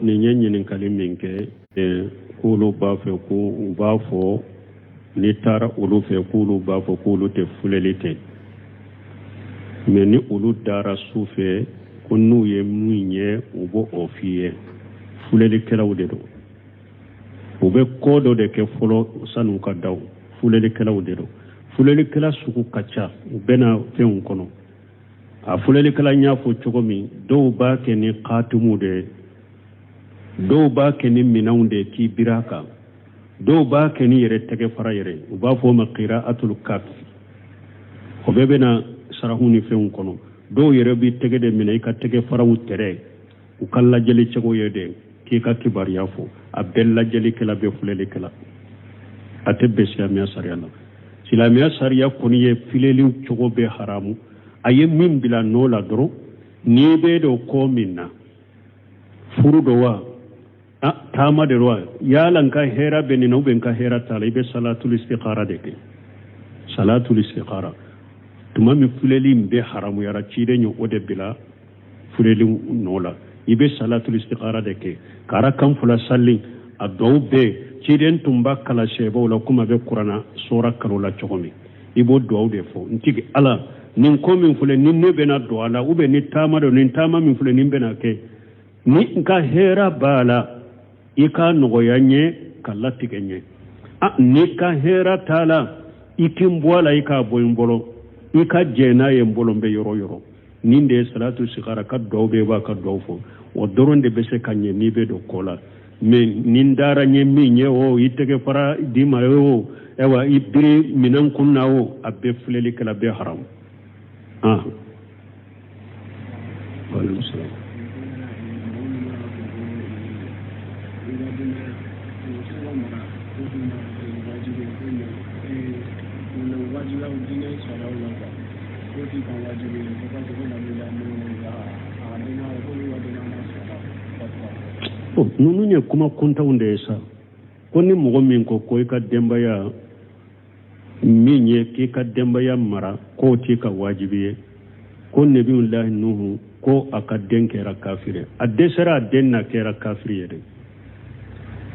Nin ye ɲininkali min kɛ, k'olu b'a fɛ ko u b'a fɔ n'i taara olu fɛ k'olu b'a fɔ k'olu tɛ filɛli kɛ, mais ni olu dara su fɛ ko n'u ye min ye u b'o o f'i ye. Filɛlikɛlaw de don, u bɛ ko dɔ de kɛ fɔlɔ san'u ka da. Filɛlikɛlaw de don. Filɛlikɛla sugu ka ca, u bɛ na fɛnw kɔnɔ. A filɛlikɛla, n y'a fɔ cogo min, dɔw b'a kɛ ni katimu de ye, dɔw b'a kɛ ni minɛnw de ye k'i biri a kan, dɔw b'a kɛ ni yɛrɛ tɛgɛ fara yɛrɛ, u b'a fɔ o ma qira'atul kaf. O bɛɛ bɛ na sarahu ni fɛnw kɔnɔ. Dɔw yɛrɛ b'i tɛgɛ de minɛ, i ka tɛgɛ faraw tɛrɛ, u ka lajɛli cogo ye de k'i ka kibaruya fɔ. A bɛɛ lajɛlikɛla bɛ filɛlikɛla, a tɛ bɛn silamɛya sariya la. Silamɛya sariya kɔni ye filɛli cogo bɛ haramu. A ye min bila nɔ la dɔrɔn, n'i bɛ don ko min na, furu don wa, taama de wa, yala n ka hɛrɛ bɛ nin na ou bien n ka hɛrɛ t'a la, i bɛ salatul istikhara de kɛ. Salatul istikhara, tuma min filɛli in bɛ haramuyara, ciden ye o de bila filɛli nɔ la. I bɛ salatul istikhara de kɛ ka arakan fila sali. A dɔw bɛɛ ciden tun b'a kalan sahabaw la komi a bɛ kurana sɔra kalo la cogo min. I b'o duwawu de fɔ: n tigi Ala, nin ko min filɛ ni ne bɛna don a la, ou bien ni taama don, nin taama min filɛ nin bɛna kɛ, ni n ka hɛrɛ b'a la, i k'a nɔgɔya n ye ka latigɛ n ye. Ni ka hɛrɛ t'a la, i k'i n bɔ a la, i k'a bɔ n bolo, i ka jɛn n'a ye n bolo n bɛ yɔrɔ yɔrɔ. Nin de ye salatu istikhara ka duwawu bɛ, i b'a ka duwawu fɔ. O dɔrɔn de bɛ se ka ɲɛ n'i bɛ don ko la. Mais ni n dara n ye min ye o, i tɛgɛ fara d'i ma o, ayiwa, i biri minɛn kun na o, a bɛɛ filɛlikɛla bɛɛ haramu. Waaleykum salaam. Ninnu ye kuma kuntanw de ye sa. Ko ni mɔgɔ min ko ko i ka denbaya min ye k'i ka denbaya mara, k'o t'i ka wajibi ye, ko Nebiyulahi Nuhu ko a ka den kɛra kafiri, a dɛsɛra a den na kɛra kafiri ye dɛ.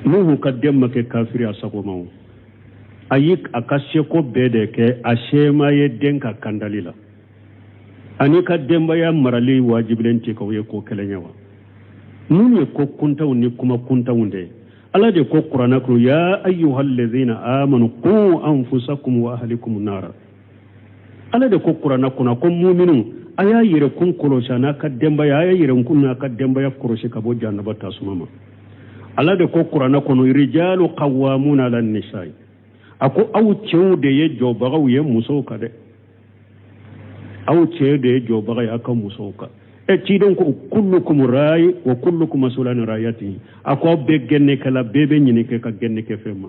Nuhu ka den ma kɛ kafiri a sago ma o, a ye a ka seko bɛɛ de kɛ, a se ma ye den ka kandali la. Ani ka denbaya marali wajibilen t'i kan, o ye ko kelen ye wa? Ninnu ye ko kuntanw ni kuma kuntanw de ye. Ala de ko kuranɛ kɔnɔ: ya ayyuhallazina amanu qu anfusakum wa ahlikum nara. Ala de ko kuranɛ kɔnɔ ko muminu, a y'a yɛrɛkun kɔlɔsi a n'a ka denbaya, a y'a yɛrɛkun n'a ka denbaya kɔlɔsi ka bɔ jahanaba tasuma ma. Ala de ko kuranɛ kɔnɔ: rijalu qawwamuna ala nisa'i. A ko aw cɛw de ye jɔbagaw ye musow kan dɛ, aw cɛ de ye jɔbaga ye aw ka musow kan. E ciden ko: kullukum rayi wa kullukum mas'ulun an ra'iyatihi. A ko aw bɛɛ gɛnnekɛla, bɛɛ bɛ ɲini kɛ ka gɛnni kɛ fɛn ma.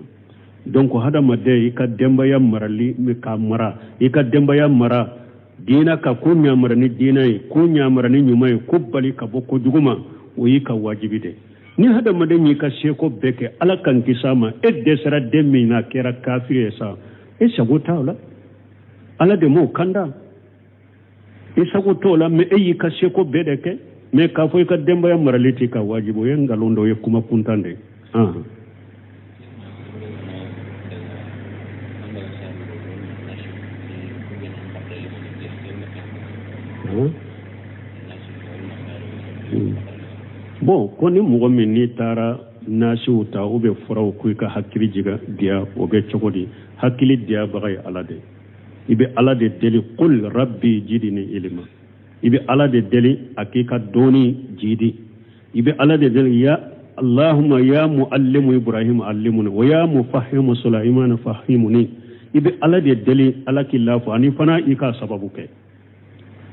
Donc hadamaden, i ka denbaya marali ka mara, i ka denbaya mara diina ka ko ɲamara ni diina ye, ko ɲamara ni ɲuman ye, ko bali ka bɔ kojugu ma, o y'i ka wajibi de. Ni hadamaden y'i ka seko bɛɛ kɛ, Ala k'an kisi a ma, e dɛsɛra den min na kɛra kafiri ye sa, e sago t'a la, Ala de m'o kanda, i sago t'o la. Mais e y'i ka seko bɛɛ de kɛ. Mais k'a fɔ i ka denbaya marali t'i ka wajibi, o ye nkalon dɔ ye, kuma kuntan de ye. Bon, ko ni mɔgɔ min n'i taara nasiw ta ou bien furaw ko i ka hakili jiga diya, o bɛ cogo di? Hakili diyabaga ye Ala de. I bɛ Ala de deli: qul rabbi jidini ilima. I bɛ Ala de deli a k'i ka dɔnni jidi. I bɛ Ala de deli: ya Allahumma ya muallimu Ibrahim allimuni wa ya mufahimu Sulaiman fahimuni. I bɛ Ala de deli Ala k'i lafo, ani fana i k'a sababu kɛ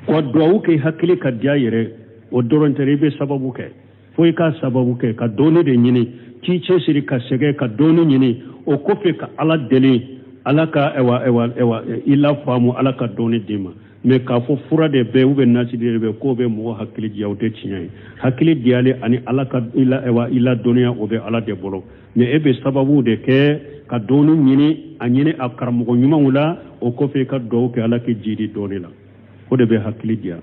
ka duwawu kɛ hakili ka diya yɛrɛ. O dɔrɔn tɛ, i bɛ sababu kɛ, fo i k'a sababu kɛ ka dɔnni de ɲini, k'i cɛsiri ka sɛgɛn ka dɔnni ɲini. O kɔfɛ ka Ala deli, Ala ka ɛwa ɛwa ɛwa i la faamu, Ala ka dɔnni d'i ma. Mais k'a fɔ fura de bɛ ou bien nasi de bɛ k'o bɛ mɔgɔ hakili diya, o tɛ tiɲɛ ye. Hakili diyalen ani Ala ka i la ɛwa i la dɔnniya, o bɛ Ala de bolo. Mais e bɛ sababu de kɛ ka dɔnni ɲini, a ɲini a karamɔgɔ ɲumanw la. O kɔfɛ i ka duwawu kɛ Ala k'i jidi dɔnni la, o de bɛ hakili diya.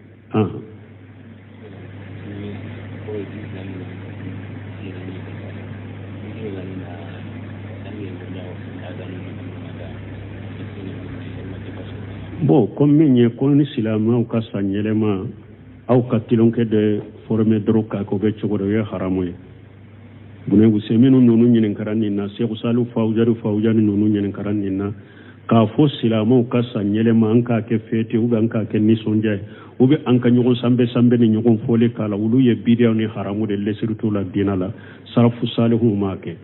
Bon, ko min ye ko ni silamɛw ka san yɛlɛma, aw ka tulonkɛ de former dɔrɔn k'a kɛ, o bɛ cogo di? O ye haramu ye. Bune Useminu ninnu ɲininkara nin na, Seku Salu Fawuzani ninnu ɲininkara nin na, k'a fɔ silamɛw ka san yɛlɛma, an k'a kɛ fête ou bien an k'a kɛ nisɔndiya ye, ou bien an ka ɲɔgɔn sanbɛ sanbɛ ni ɲɔgɔn fɔli k'a la, olu ye bidiyaw ni haramu de, lesiri t'u la diina la. Salafu salihu m'a kɛ.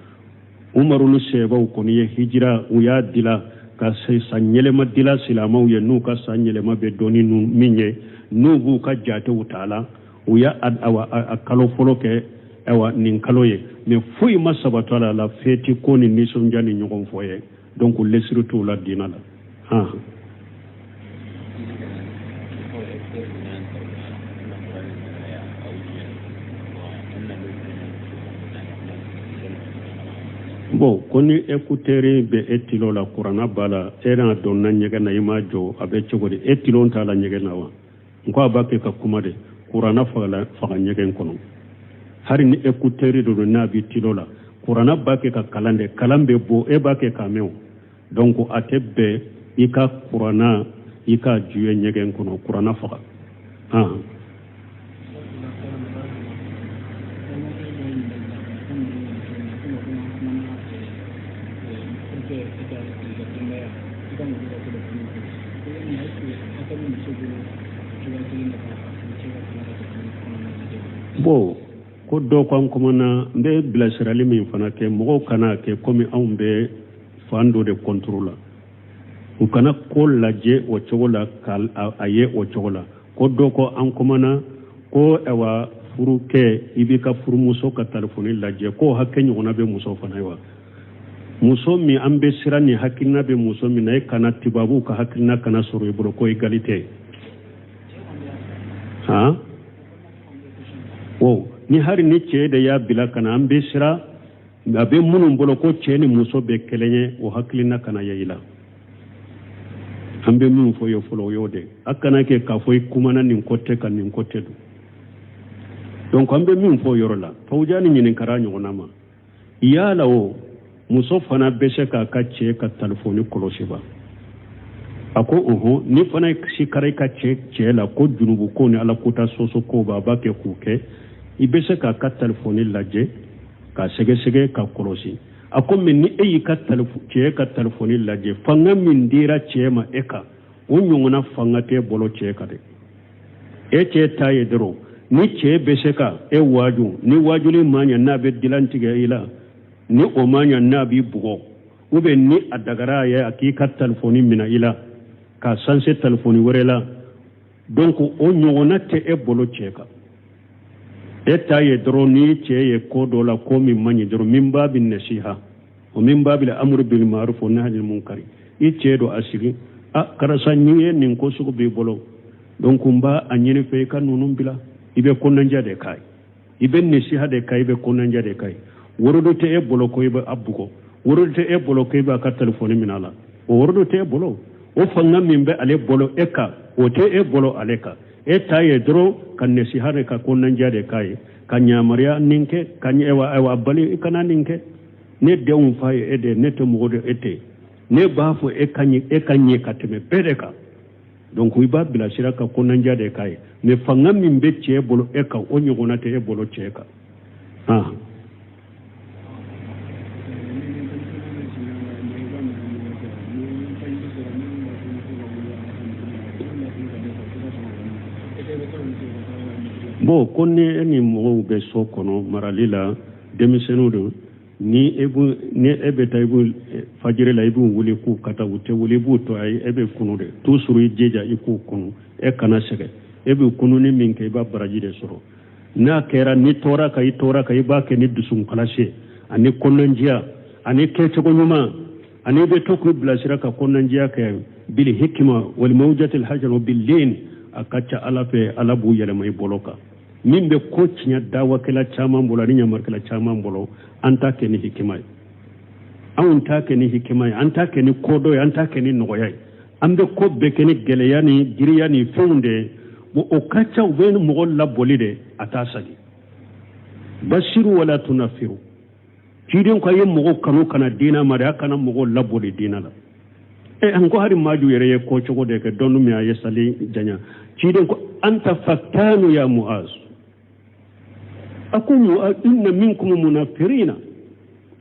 Umaru ni sahabaw kɔni ye hijira, u y'a dila ka san yɛlɛma dila silamɛw ye, n'u ka san yɛlɛma bɛ dɔn ni min ye, n'u b'u ka jatew ta la, u y'a a kalo fɔlɔ kɛ ayiwa nin kalo ye. Mais foyi ma sabatu a la fête ko ni nisɔndiya ni ɲɔgɔn fɔ ye. Donc lesiri t'u la diina la. Han, bon, ko ni écouteur bɛ e tilo la, kuranna b'a la, e n'a donna ɲɛgɛn na, i m'a jɔ, a bɛ cogo di? E tilon t'a la ɲɛgɛn na wa? N ko a b'a kɛ ka kuma de, kuranna faga faga ɲɛgɛn kɔnɔ. Hali ni écouteur de don, n'a b'i tilo la, kuranna b'a kɛ ka kalan de, kalan bɛ bɔ, e b'a kɛ k'a mɛn o. Donc a tɛ bɛn i ka kuranna i k'a jouer ɲɛgɛn kɔnɔ, kuranna faga. Han, bon, ko dɔ ko an kumana, n bɛ bilasirali min fana kɛ, mɔgɔw kana kɛ komi anw bɛ fan dɔ de contre la. U kana ko lajɛ o cogo la, ka a ye o cogo la. Ko dɔ ko an kumana ko ayiwa, furukɛ, i b'i ka furumuso ka telefɔni lajɛ, k'o hakɛ ɲɔgɔnna bɛ muso fana ye wa? Muso min, an bɛ siran ni hakilina bɛ muso min na, e kana tubabuw ka hakilina kana sɔrɔ i bolo ko égalité. Han, o ni hali ni cɛ de y'a bila ka na, an bɛ siran a bɛ minnu bolo ko cɛ ni muso bɛ kelen ye, o hakilina kana ye i la. An bɛ min fɔ ye fɔlɔ, o y'o de, a kana kɛ k'a fɔ i kumana nin ko tɛ ka nin ko tɛ don. Donc an bɛ min fɔ o yɔrɔ la, Fawujani ɲininkara ɲɔgɔnna ma, yala o muso fana bɛ se k'a ka cɛ ka telefɔni kɔlɔsi ba? A ko ɔhɔn, ni fana sikara i ka cɛ la ko junubu ko ni ala kota sɔsɔ ko b'a b'a kɛ k'u kɛ, i bɛ se k'a ka telefɔni lajɛ, k'a sɛgɛsɛgɛ, ka kɔlɔsi. A ko mais ni e y'i ka cɛ ka telefɔni lajɛ, fanga min dira cɛ ma e kan, o ɲɔgɔnna fanga t'e bolo cɛ kan dɛ. E cɛ ta ye dɔrɔn, ni cɛ bɛ se ka e waaju, ni waajuli ma ɲɛ, n'a bɛ dilan tigɛ i la, ni o ma ɲɛ, n'a b'i bugɔ, ou bien ni a dagara a ye a k'i ka telefɔni minɛ i la k'a changer telefɔni wɛrɛ la. Donc o ɲɔgɔnna tɛ e bolo cɛ kan. E ta ye dɔrɔn, ni cɛ ye ko dɔ la, ko min man ɲi dɔrɔn, min b'a bi nasiha o min b'a bila amru bil ma'ruf wa nahy anil munkari, i cɛ don a sigi, a karisa, n'i ye nin ko sugu b'i bolo, donc n b'a a ɲini fɛ i ka ninnu bila. I bɛ kɔnɔnja de k'a ye, i bɛ nasiha de k'a ye, i bɛ kɔnɔnja de k'a ye. Worodo tɛ e bolo ko i bɛ a bugɔ, worodo tɛ e bolo ko i b'a ka telefɔni minɛ a la, o worodo tɛ e bolo. O fanga min bɛ ale bolo e kan, o tɛ e bolo ale kan. E ta ye dɔrɔn ka nasiha de, ka kɔnɔnja de k'a ye, ka yamaruya nin kɛ, ka ayiwa bali i kana nin kɛ. Ne denw fa ye e de ye, ne tɛ mɔgɔ de e tɛ, ne b'a fɔ e ka ɲɛ, e ka ɲɛ ka tɛmɛ bɛɛ de kan. Donc i b'a bilasira ka kɔnɔnja de k'a ye. Mais fanga min bɛ cɛ bolo e kan, o ɲɔgɔnna tɛ e bolo cɛ kan. Han, bon, ko ni e ni mɔgɔw bɛ so kɔnɔ marali la, denmisɛnninw don, ni e b'u ni e bɛ taa, i b'u fajiri la, i b'u wuli k'u ka taa, u tɛ wuli, i b'u to ayi, e bɛ kunu de toujours, i jija i k'u kunu, e kana sɛgɛn. E bɛ kununi min kɛ, i b'a baraji de sɔrɔ. N'a kɛra ni tɔɔrɔ ka i tɔɔrɔ ka, i b'a kɛ ni dusukalasi ani kɔnɔnjiya ani kɛcogo ɲuman, ani i bɛ to k'u bilasira ka kɔnɔnjiya kɛ bil hikima wal mawjatil hasana bil lin, a ka ca Ala fɛ, Ala b'u yɛlɛma i bolo kan. Min bɛ ko tiɲɛ dawakɛla caman bolo ani ɲamarikɛla caman bolo, an t'a kɛ ni hikima ye, anw t'a kɛ ni hikima ye, an t'a kɛ ni kodɔn ye, an t'a kɛ ni nɔgɔya ye, an bɛ ko bɛɛ kɛ ni gɛlɛya ni giriya ni fɛnw de ye. Bon, o ka ca, u bɛ mɔgɔ laboli de, a t'a sagi. Basiru wala tunafiru, ciden ko a ye mɔgɔw kanu kana diinɛ ma de, a kana mɔgɔw laboli diinɛ la. An ko hari maju yɛrɛ ye ko cogo de kɛ dɔnni min a ye sali janya. Ciden ko anta fattanu ya Muaz. A ko inna minkum munafirina.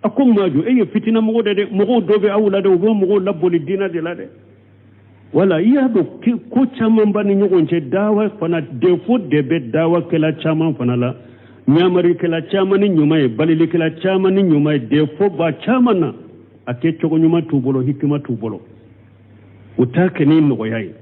A ko maju e ye fitina mɔgɔ de dɛ, mɔgɔw dɔ bɛ aw la dɛ, u bɛ mɔgɔw laboli diinɛ de la dɛ. Wala i y'a dɔn ko caman b'a ni ɲɔgɔn cɛ. Dawa fana défaut de bɛ dawakɛla caman fana la, ɲamarikɛla caman ni ɲuman ye, balilikɛla caman ni ɲuman ye, défaut ba caman na. A kɛ cogo ɲuman t'u bolo, hikima t'u bolo, u t'a kɛ ni nɔgɔya ye.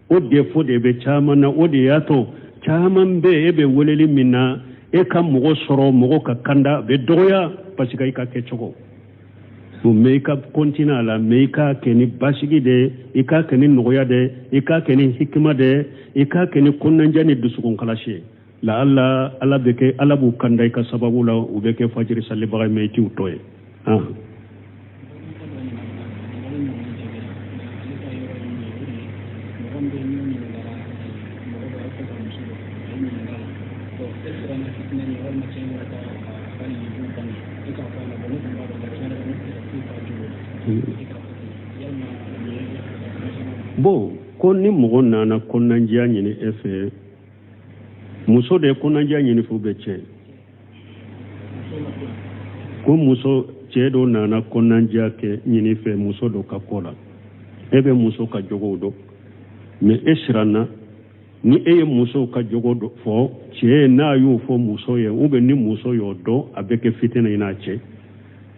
O défaut de bɛ caman na. O de y'a to caman bɛ e bɛ weleli min na, e ka mɔgɔ sɔrɔ, mɔgɔ ka kanda bɛ dɔgɔya parce que i ka kɛcogo. Mais i ka continuer a la, mais i k'a kɛ ni basigi de, i k'a kɛ ni nɔgɔya de, i k'a kɛ ni hikima de, i k'a kɛ ni kɔnɔnajɛ ni dusukun kalasi ye. La ala ala bɛ kɛ, ala b'u kanda i ka sababu la, u bɛ kɛ fajiri salibaga ye, mais i t'u tɔ ye. Bon, ko ni mɔgɔ nana kɔnɔnajɛya ɲini e fɛ, muso de ye kɔnɔnajɛya ɲini fɛ, bɛ cɛ ko muso cɛ dɔ nana kɔnɔnajɛya kɛ ɲini fɛ muso dɔ ka ko la, e bɛ muso ka jogow dɔn, mais e siranna ni e ye muso ka jogo dɔ fɔ cɛ, n'a y'o fɔ muso ye, ou bien ni muso y'o dɔn, a bɛ kɛ fitinɛ i n'a cɛ,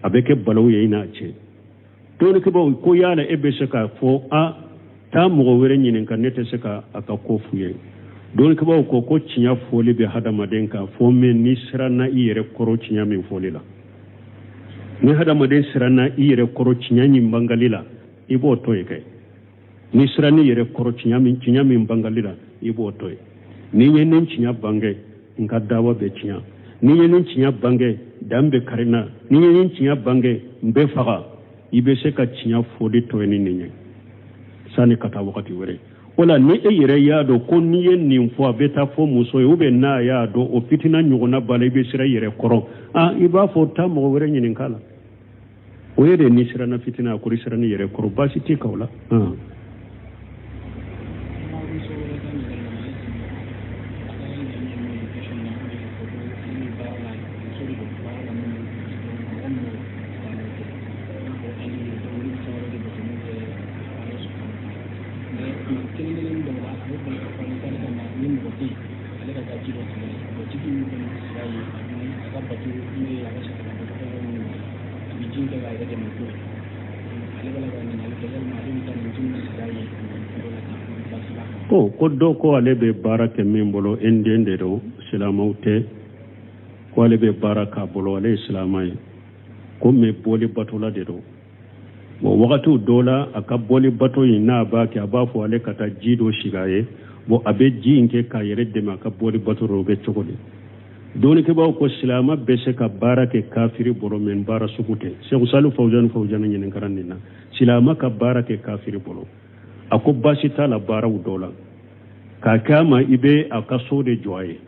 a bɛ kɛ balawu ye i n'a cɛ. Dɔnnikɛbaaw ko yala e bɛ se k'a fɔ a taa mɔgɔ wɛrɛ ɲininka, ne tɛ se ka a ka ko f'u ye. Dɔnnikɛbaaw ko ko tiɲɛ fɔli bɛ hadamaden kan fɔ min n'i siranna i yɛrɛ kɔrɔ tiɲɛ min fɔli la. Ni hadamaden siranna i yɛrɛ kɔrɔ tiɲɛ min bangali la, i b'o to yen kɛ. Ni siranna i yɛrɛ kɔrɔ tiɲɛ min bangali la, i b'o to yen. Ni ye nin tiɲɛ bange, n ka dawa bɛ tiɲɛ. Ni ye nin tiɲɛ bange, dan bɛ kari n na. Ni ye nin tiɲɛ bange, n bɛ faga. I bɛ se ka tiɲɛ fɔli to yen ni nin ye sani ka taa wagati wɛrɛ. O la ni e yɛrɛ y'a dɔn ko n'i ye nin fɔ, a bɛ taa fɔ muso ye, ou bien n'a y'a dɔn o fitina ɲɔgɔnna b'a la, i bɛ siran i yɛrɛ kɔrɔ, a i b'a fɔ taa mɔgɔ wɛrɛ ɲininka la. O ye de n'i siranna fitina a kɔrɔ, i siranna i yɛrɛ kɔrɔ, baasi t'i kan o la. Ko dɔ ko ale bɛ baara kɛ min bolo, indien de don, silamɛw tɛ, ko ale bɛ baara k'a bolo, ale ye silamɛ ye, ko mais bɔli batola de don. Bon, wagatiw dɔ la a ka bɔli bato in n'a b'a kɛ, a b'a fɔ ale ka taa ji dɔ sigi a ye. Bon, a bɛ ji in kɛ k'a yɛrɛ dɛmɛ a ka bɔli bato la, o bɛ cogo di? Dɔnnikɛbaaw ko silamɛ bɛ se ka baara kɛ kafiri bolo, mais baara sugu tɛ. Sɛku Salu Fawuzani Fawuzani ɲininkara nin na, silamɛ ka baara kɛ kafiri bolo, a ko baasi t'a la baaraw dɔ la, k'a kɛ a ma i bɛ a ka so de jɔ a ye,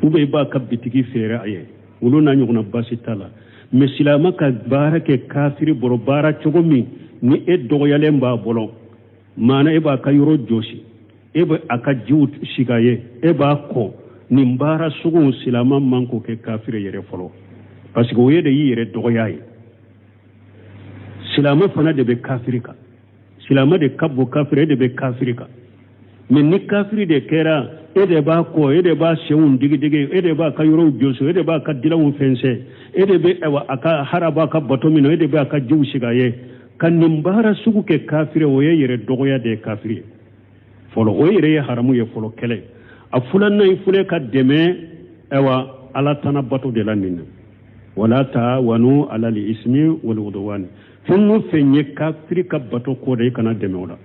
ou bien i b'a ka bitigi feere a ye, olu n'a ɲɔgɔnna baasi t'a la. Mais silamɛ ka baara kɛ kafiri bolo, baara cogo min ni e dɔgɔyalen b'a bolo, maana e b'a ka yɔrɔ jɔsi, e bɛ a ka jiw sigi a ye, e b'a kɔ, nin baara sugu silamɛ man k'o kɛ kafiri yɛrɛ fɔlɔ, parce que o ye de y'i yɛrɛ dɔgɔya ye. Silamɛ fana de bɛ kafiri kan, silamɛ de ka bon kafiri, e de bɛ kafiri kan. Mais ni kafiri de kɛra, e de b'a kɔ, e de b'a senw digidigi, e de b'a ka yɔrɔw jɔsi, e de b'a ka dilanw fɛnsɛn, e de bɛ a ka hara b'a ka bato min na, e de bɛ a ka jiw sigi a ye, ka nin baara sugu kɛ kafiri, o ye yɛrɛ dɔgɔya de ye kafiri ye fɔlɔ, o yɛrɛ ye haramu ye fɔlɔ kɛlɛ. A filanan, i filɛ ka dɛmɛ ayiwa ala tana bato de la nin na. Wala taawanu alal ismi wal udwani, fɛn o fɛn ye kafiri ka bato ko de, i kana dɛmɛ o la.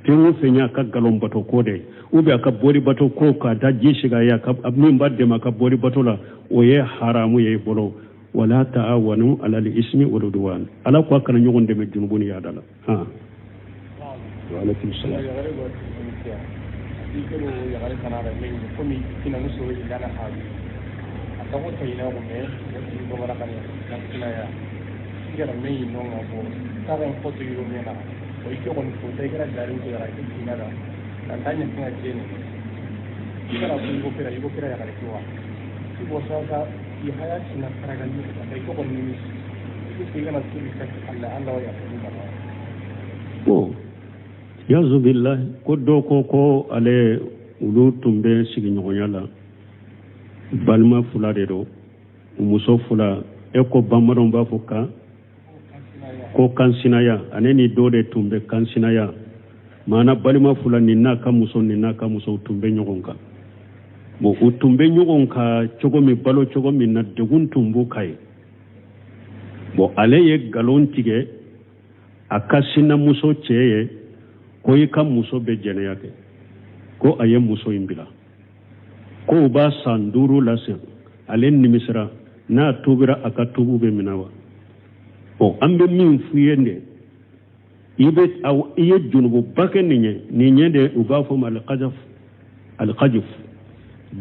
Fɛn o fɛn ye a ka galon bato ko de, ou bien a ka bori bato ko, ka da ji sigi a ye, a ka min b'a dɛmɛ a ka bori bato la, o ye haramu ye i bolo. Wala taawanu alal ismi wal udwan, ala ko a kana ɲɔgɔn dɛmɛ junubu ni yaada la. Wa alaikum salam. i kana mɛn yin nɔ ka bɔ taa ka fɔ to yɔrɔ min na o i kɔni fo i kɛra gari ko yɛrɛ i tina la ka taa ɲɛ fɛn ka jɛ nin i kana fɔ i ko kira i ko kira yɛrɛ wa i bɔ sa ka i haya sina saraka ni ka i ko kɔni nimisi i kana tubi ka ala ala ya fɔ ma. Bon, yazubillahi, ko dɔ ko ko ale olu tun bɛ sigiɲɔgɔnya la, balima fila de don, muso fila. E ko bamananw b'a fɔ kan ko kansinaya, ale ni dɔ de tun bɛ kansinaya, maana balima fila, nin n'a ka muso, nin n'a ka muso tun bɛ ɲɔgɔn kan. Bon, u tun bɛ ɲɔgɔn kan cogo min, balo cogo min na, degun tun b'u kan ye. Bon, ale ye nkalon tigɛ a ka sinamuso cɛ ye ko i ka muso bɛ jɛnɛya kɛ, ko a ye muso in bila, ko u b'a san 5 lase. Ale nimisira, n'a tubira, a ka tubu bɛ minɛ wa? Bon, an bɛ min f'i ye de, i bɛ i ye junububa kɛ nin ye, nin ye de u b'a fɔ ma alikajaf, alikajuf,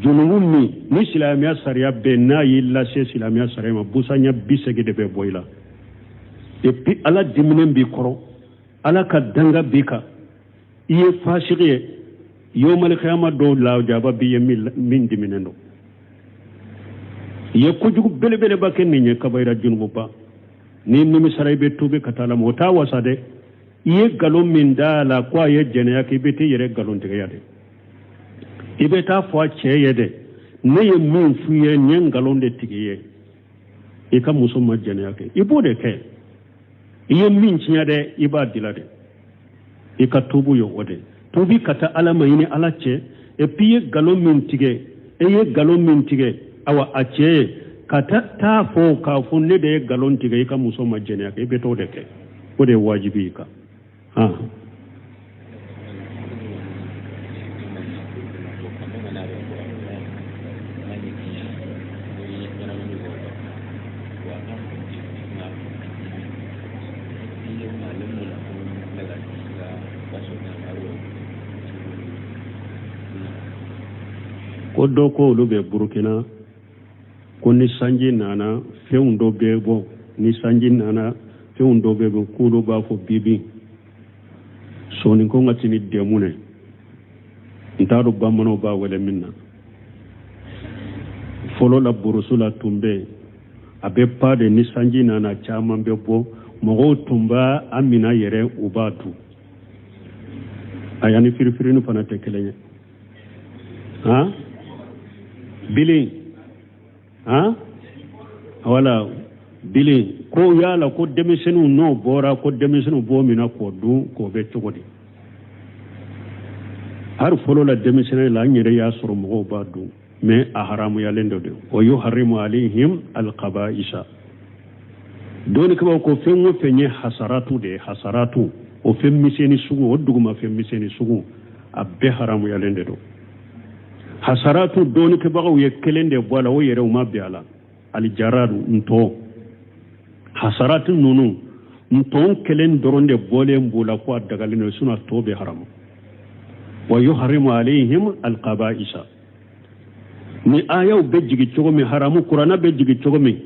junubu min ni silamɛya sariya bɛ, n'a y'i lase silamɛya sariya ma, busanya 80 de bɛ bɔ i la. Et puis ala diminen b'i kɔrɔ, ala ka danga b'i kan, i ye fasigi ye, yomalikiyama dɔw lajaba b'i ye min diminen don. I ye kojugu belebeleba kɛ nin ye, kabayira junububa. Ni nimisara, i bɛ tubi ka taa la, ma o t'a wasa dɛ. I ye nkalon min da a la ko a ye jɛnɛya kɛ, i bɛ t'i yɛrɛ nkalontigiya dɛ. I bɛ taa fɔ a cɛ ye dɛ, ne ye min f'i ye, nin ye nkalon de tigi ye, i ka muso ma jɛnɛya kɛ. I b'o de kɛ. I ye min tiɲɛ dɛ, i b'a dila dɛ. I ka tubu ye o de, tubi ka taa ala ma ɲini ala cɛ. Et puis i ye nkalon min tigɛ, e ye nkalon min tigɛ awa a cɛ ye, ka taa fɔ k'a fɔ ne de ye nkalon tigɛ, i ka muso ma jɛnɛya kɛ, i bɛ t'o de kɛ. O de ye wajibi i kan. Ko dɔ ko olu bɛ Burukina, ko ni sanji nana fɛnw dɔ bɛ bɔ, ni sanji nana fɛnw dɔ bɛ bɔ, k'olu b'a fɔ bibi sɔɔni ko n ka tini dɛmu ne, n t'a dɔn bamananw b'a wele min na. Fɔlɔ la burusu la tun bɛ yen, a bɛ pa de, ni sanji nana caman bɛ bɔ, mɔgɔw tun b'a a minɛ yɛrɛ, u b'a dun. A yanni firifirini fana tɛ kelen ye. Han bilen, han wala bilen, ko yala ko denmisɛnninw n'o bɔra, ko denmisɛnninw b'o minɛ k'o dun, k'o bɛ cogo di? Hali fɔlɔ la denmisɛnnin la, an yɛrɛ y'a sɔrɔ mɔgɔw b'a dun, mais a haramuyalen dɔ de. Wa yuharimu alayhim alqabaisa. Dɔnnikɛbaaw ko fɛn o fɛn ye hasaratu de ye, hasaratu, o fɛn misɛnnin sugu, o duguma fɛn misɛnnin sugu, a bɛɛ haramuyalen de don. Hasaratu dɔnnikɛbagaw ye kelen de bɔ a la, o yɛrɛ u ma bɛn a la, alijaradu ntɔn. Hasaratu ninnu ntɔn kelen dɔrɔn de bɔlen b'o la ko a dagalen don, sinon a tɔ bɛ haramu. Wa yuharimu alayhim alqabaisa. Ni ayaw bɛ jigin cogo min, haramu kuranna bɛ jigin cogo min,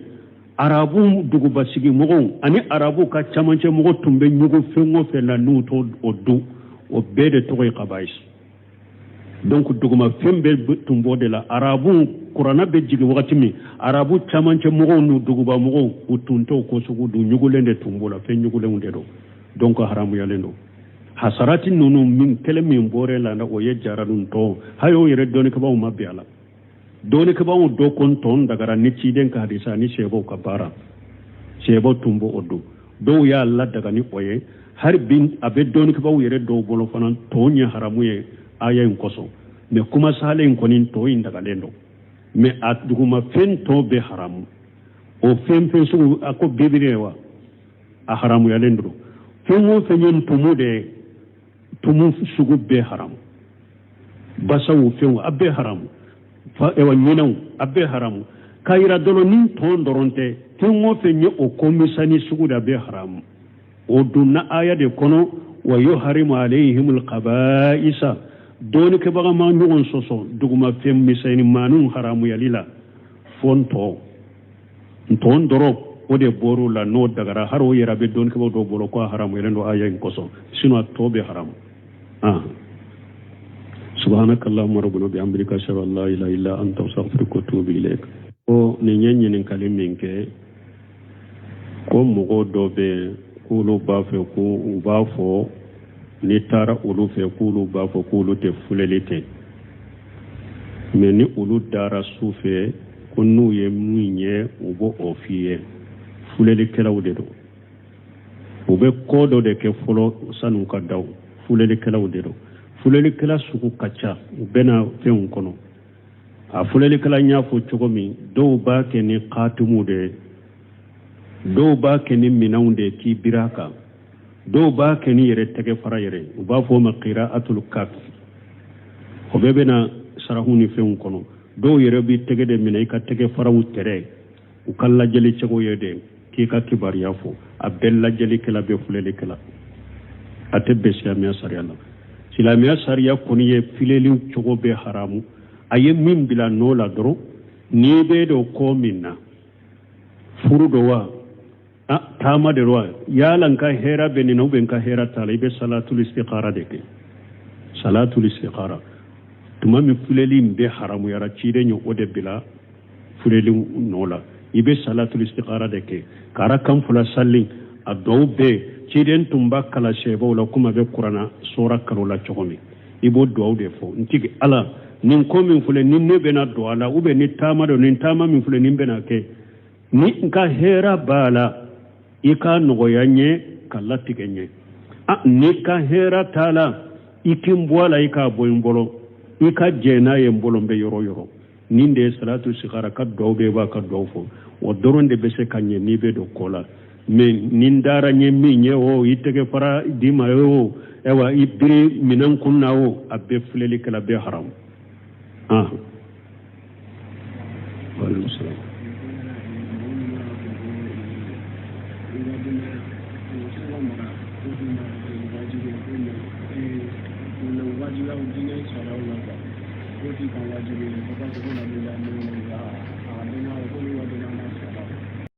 arabu dugubasigi mɔgɔw ani arabu ka camancɛ mɔgɔw tun bɛ ɲugun fɛn o fɛn la n'u t'o o dun, o bɛɛ de tɔgɔ ye kabais. Donc duguma fɛn bɛɛ tun b'o de la. Arabu kuranna bɛ jigin wagati min, arabu camancɛ mɔgɔw n'u duguba mɔgɔw, u tun t'o ko sugu dun, ɲugulen de tun b'o la, fɛn ɲugulenw de don, donc haramuyalen don. Hasarati ninnu min kelen min bɔra la, o ye jaradu ntɔn. Hali o yɛrɛ dɔnnikɛbaaw ma bɛn a la. Dɔnnikɛbaaw dɔ ko ntɔn dagara ni ciden ka hadisa ni sɛbɛw ka baara, sɛbɛw tun b'o dɔn, dɔw y'a ladaga ni o ye. Hali bi a bɛ dɔnnikɛbaaw yɛrɛ dɔw bolo fana, tɔn ye haramu ye aya in kosɔn, mais kuma salen in kɔni tɔn in dagalen don, mais a duguma fɛn tɔ bɛ haramu. O fɛn fɛn sugu, a ko bibiri ye wa, a haramuyalen don. Fɛn o fɛn ye ntumu de ye, tumu sugu bɛɛ haramu, basaw fɛnw a bɛɛ haramu, ewa ɲinɛw a bɛɛ haramu. K'a yira dɔrɔn ni tɔn dɔrɔn tɛ, fɛn o fɛn ye o ko misɛnnin sugu de a bɛɛ haramu. O donna aya de kɔnɔ, wa yuharimu alayhim alqabaisa. Dɔnnikɛbaga ma ɲɔgɔn sɔsɔ duguma fɛn misɛnnin maaninw haramuyali la, fo ntɔn. Ntɔn dɔrɔn O de bɔr'o la, n'o dagara, hari o yɛrɛ bɛ dɔnnikɛbaw dɔw bolo ko a haramuyalen don aya in kosɔn, sinon a tɔ bɛ haramu. Ah, subhanaka allahumma rabbana bihamdika, ashhadu an la ilaha illa anta, astaghfiruka wa atubu ilayk. Ko nin ye ɲininkali min kɛ, ko mɔgɔw dɔ bɛ yen k'olu b'a fɛ ko u b'a fɔ n'i taara olu fɛ k'olu b'a fɔ k'olu tɛ filɛli kɛ, mais ni olu dara su fɛ, ko n'u ye min ye, u b'o o f'i ye. Filɛlikɛlaw de don. U bɛ ko dɔ de kɛ fɔlɔ san'u ka da. Filɛlikɛlaw de don. Filɛlikɛla sugu ka ca, u bɛna fɛnw kɔnɔ. A filɛlikɛla, n y'a fɔ cogo min, dɔw b'a kɛ ni katimu de ye, dɔw b'a kɛ ni minɛnw de ye k'i biri a kan, dɔw b'a kɛ ni yɛrɛ tɛgɛ fara yɛrɛ, u b'a fɔ o ma qira'atul kaf. O bɛɛ bɛna sarahu ni fɛnw kɔnɔ. Dɔw yɛrɛ b'i tɛgɛ de minɛ, i ka tɛgɛ faraw tɛrɛ, u ka lajɛli cogo ye de k'i ka kibaruya fɔ. A bɛɛ lajɛlikɛla bɛ filɛlikɛla, a tɛ bɛn silamɛya sariya la. Silamɛya sariya kɔni ye filɛli cogo bɛ haramu. A ye min bila nɔ la dɔrɔn, n'i bɛ don ko min na, furu do wa, a taama de wa, yala n ka hɛrɛ bɛ nin na ou bien n ka hɛrɛ t'a la, i bɛ salatul istikhara de kɛ. Salatul istikhara, tuma min filɛli in bɛ haramuyara, ciden ye o de bila filɛli nɔ la. I bɛ salatul istikhara de kɛ ka arakan fila sali. A dɔw bɛɛ ciden tun b'a kala sɛbɛw la, komi a bɛ kuranna sɔra kalo la cogo min. I b'o duwawu de fɔ: n tigi Ala, nin ko min filɛ ni ne bɛna don a la, ou bien ni taama don, nin taama min filɛ ni n bɛna kɛ, ni n ka hɛrɛ b'a la, i ka nɔgɔya n ye ka latigɛ n ye. A ni ka hɛrɛ t'a la, i k'i n bɔ a la, i k'a bɔ n bolo, i ka jɛn n'a ye n bolo, n bɛ yɔrɔ o yɔrɔ. Nin de ye salatu istikhara ka duwawu bɛ, i b'a ka duwawu fɔ. O dɔrɔn de bɛ se ka ɲɛ n'i bɛ don ko la. Mais ni n dara n ye min ye o, i tɛgɛ fara d'i ma o, ayiwa, i biri minɛn kun na o, a bɛɛ filɛlikɛla bɛɛ haramu. Ah, waaleykum salaam.